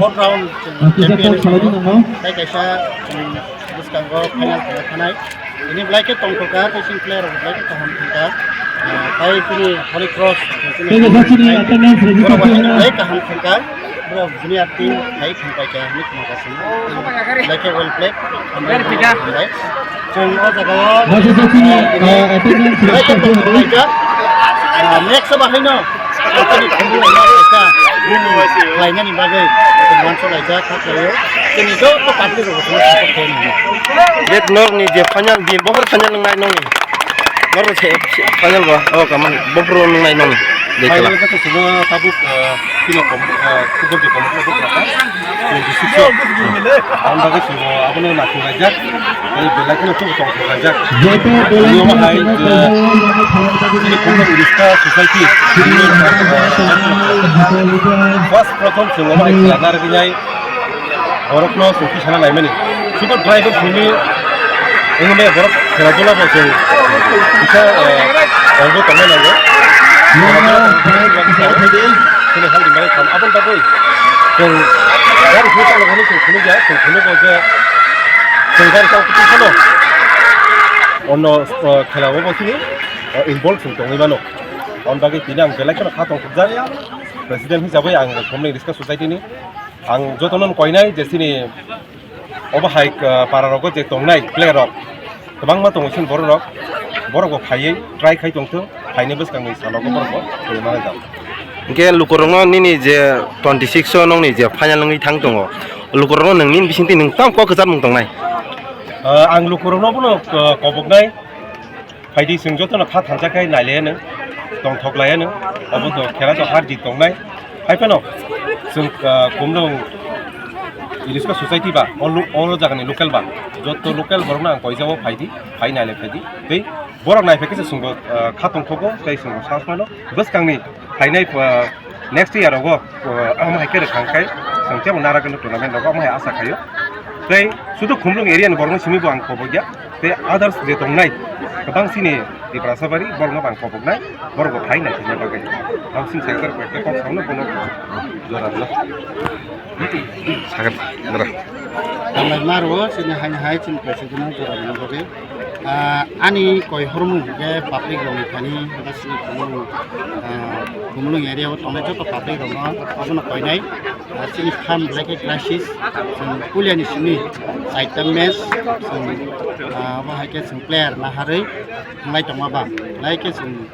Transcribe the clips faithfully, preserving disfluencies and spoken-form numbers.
fourth round champion wngkha. Tei kaisa bwskango final thangna thanai. Ini belai khe tongthokha, tei chini player rok belai khe kaham thangkha. Tei chini Holy Cross, belai kaham thangkha. Bro, junior team hai thang pai kha, ni khna ka sini. Belai khe well played. Hambai, hambai. Chwng o jaga o, belai khe tong khlaijak. Next o bahai no, chini khumbu no kaisa win khlainani bagwi chwng uansuk laijak, kha khlaio. Chini joto party rok support khlainani. Norni je final din, bohor final wngnai nongni. Norni se final ba, o kaman bohor wngnai nongni. Final khe to chwng tabuk, eh, tino kom, eh, football de kom, football kha. Twenty six o. Ang bagwi chwng abono naising laijak. Tei belai kheno tubu tong thok laijak. Ani omo hai, eh, chini Khumulwng Riska Society. First prothom chwng omo hai khela narwknai. Borokno chwng tisana naimani. Sudo driver simi wngmani borok khela dula bo chwng kisa, eh, tongbo tongna nango. Chini hal rimani kam aboni bagwi chwng gari hwnwi chalo hwnwi chwng phunukya, chwng phunugo je chwng gari tang kutung phano onno, eh, khela o bo chini, eh, involve chwng tongwi mano. Aboni bagwi tini ang belai kheno kha tongthokjak. President hisabai ang Khumulwng Riska Society ni. Ang jotono koinai je chini obo hai, ah, para rogo je tongnai player rok kwbangma tongo chini borok rok, borok bo phaiwi try khai tongthung, Phaini bwskangni salogo borok bo twi manai jak. Hwnkhe lukurokno nini je twenty six o nokni je final wngwi thang tongo, lukurokno nwng nini bisingtwi nwng tamo kok kwchar mung tongnai? Ah, ang lukurokno bono, ah, koboknai. Phaidi chwng jotono kha thansa khai nailaiya nwng, tongthok laiya nwng, obo to khela to har jit tongnai. Hai phano chwng, ah, Khumlwng Iriska society ba, o lo-, o jagani local ba, joto local borokno ang koijao phaidi, phai nailai phaidi. Tei borok naiphai khe chwngbo, ah, kha tongthogo, tei chwngbo sa phano bwskangni phainai, ah, next year rogo, ah, amo hai khe rwkha khe chwng tebo Narakhali tournament rogo amo hai asa khaio. Tei sudu Khumlwng area ni borokno simi bo ang kobokya. Tei others je tongnai, kwbang chini Tiprasa bari, borokno bo ang koboknai, borok bo phai naithokna bagwi. Ang chini sector kok kok samno bono jora rwna. Sakhe, dara. Hambai maro, chini haini hai, chini president no jora rwna bagwi. Ah, ani koi hormung hwnkhe public rokni thani, ba chini Khumlwng, ah, Khumlwng area o tongnai joto public rokno abono koinai. Ah, chini phan belai khe crisis, chwng pulia ni simi chaita match, chwng, ah, abo hai khe chwng player naharwi thwnglai tongma ba, belai khe chwng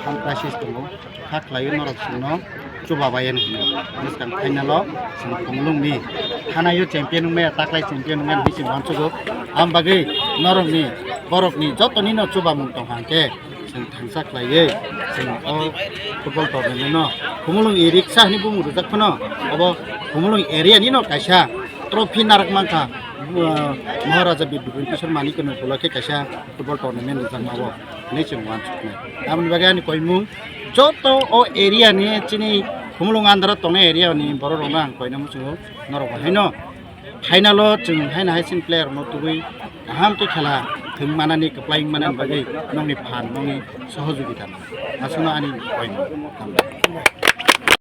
phan crisis tongo, kha khlaiwi norok chwngno chuba bai ani hino. Bwskang final o chwng Khumlwng ni thanaio champion wngmaya, taklai champion wngmaya hinwi chwng uansugo. Am bagwi norokni, borokni jotonino chubamung tong hang khe, chwng thangsa khlaiwi chwng o football tournament no Khumulwng Iriksa hinwi bumung rijak phano, obo Khumulwng area nino kaisa trophy narak mankha, uh, Maharaja Bir Bipin Kishore Manikya ni upolokhe kaisa football tournament rijakma o hinwi chwng uansuknai. Aboni bagwi ani koimung joto o area ni chini Khumulwng under o tongnai area ni borok rokno ang koina muchungo norok bo haino. Final o chwng haino hai chini player rokno tubui kaham khe khela thwng manani, kwplai wng manani bagwi nokni phan, nokni sohojogita nang. Aswkno ani point.